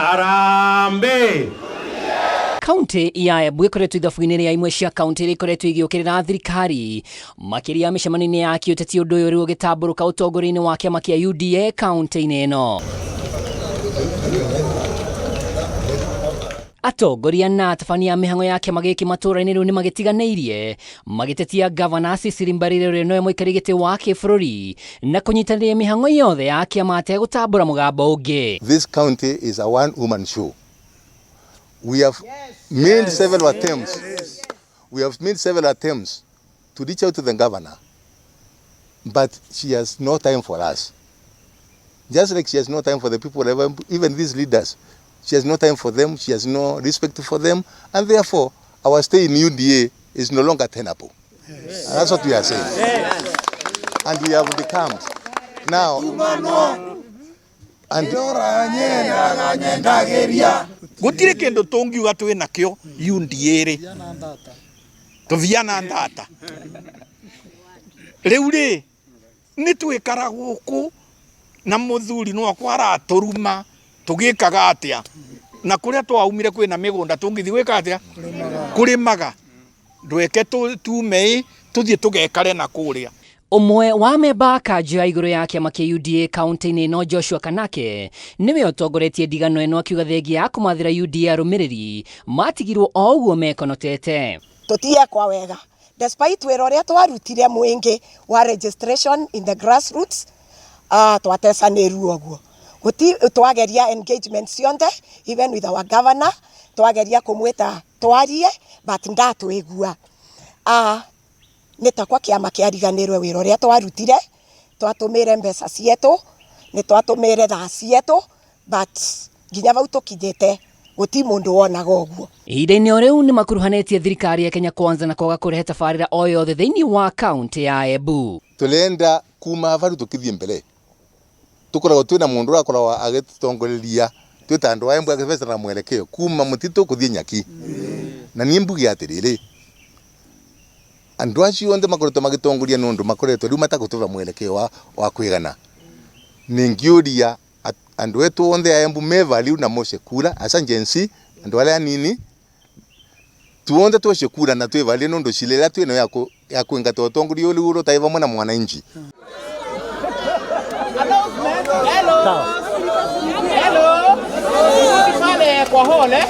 Harambee! Kaunti ya Embu ĩkoretwo ithabu-inĩ rĩa imwe cia kaunti iria ikoretwo igĩũkĩrĩra thirikari makĩria mĩcemanio-inĩ ya kĩũteti. Ũndũ ũyũ rĩu ũgĩtambũrũka ũtongoria-inĩ wa kĩama kĩa UDA kaunti-inĩ ĩno. Atongoria na atabania a mĩhang'o ya kĩama gĩkĩ matũũra-inĩ rĩu nĩ magĩtiganĩirie magĩtetia gavana Cecily Mbarire, ũrĩa nowe mũikari gĩtĩ wa kĩbũrũri, na kũnyitanĩria mĩhang'o yothe ya kĩama ategũtambũra mũgambo ũngĩ. This county is a one-woman show. We have made several attempts. We have made several attempts to reach out to the governor, but she has no time for us. Just like she has no time for the people, even these leaders, she has no time for them, she has no respect for them, and therefore our stay in UDA is no longer tenable. And that's what we are saying. And we have become now. And Gutire kindu tungiuga twi nakio UDA ri tuviana ndata riu ri ni twikara guku na muthuri no akwa araturuma tugikaga atia na kuria twaumire kwina migunda tungithi gwika atia kurimaga ndweke tume i tuthie tugekare na kuria. Ũmwe wa memba kanjũ ya igũrũ ya kĩama kĩa UDA kaunti-inĩ ĩno, Joshua Kanake, nĩwe ũtongoretie ndigano ĩno, akiuga thengia ya kũmathĩra UDA arũmĩrĩri matigirwo o ũguo mekonotete. Tutiekwa wega despite wĩra ũrĩa twarutire mwingi wa registration in the grassroots, twatecanĩruo ũguo guti twageria engagement cionthe, even with our governor, twageria kumwita twarie but ndatwigua. Nĩ takwa kĩama kĩariganĩrwe wĩra ũrĩa twarutire, twatũmĩre mbeca cietu, nĩ twatũmĩre thaa cietu, but nginya vau tũkinyĩte guti mundu wonaga ũguo. Ihinda-inĩ o rĩu nĩ makuruhanĩtie thirikari ya Kenya Kwanza na kwaga kũrehe tabarĩra o yothe thĩinĩ wa kaunti ya Embu. Tulenda kuma varu tukithie mbere tukoragwo twina mundu urakoragwo agitutongoreria twita andu a Embu agibecera mwelekeo kuma mutitu kuthie nyaki. Na nie mbuge atiriri, andu acio onthe makoretwo magitongoria nundu makoretwo riu matagutuva mwelekeo wa kwigana. Ningiuria andu etu onthe a Embu mevaliu na mose kura asa Gen Z, andu aria anini tuonthe twece kura na twivalie nundu cilira twino ya kwingata utongoria uriu urutai vamwe na mwananchi. Hello. Hello. Pale kwa hall eh.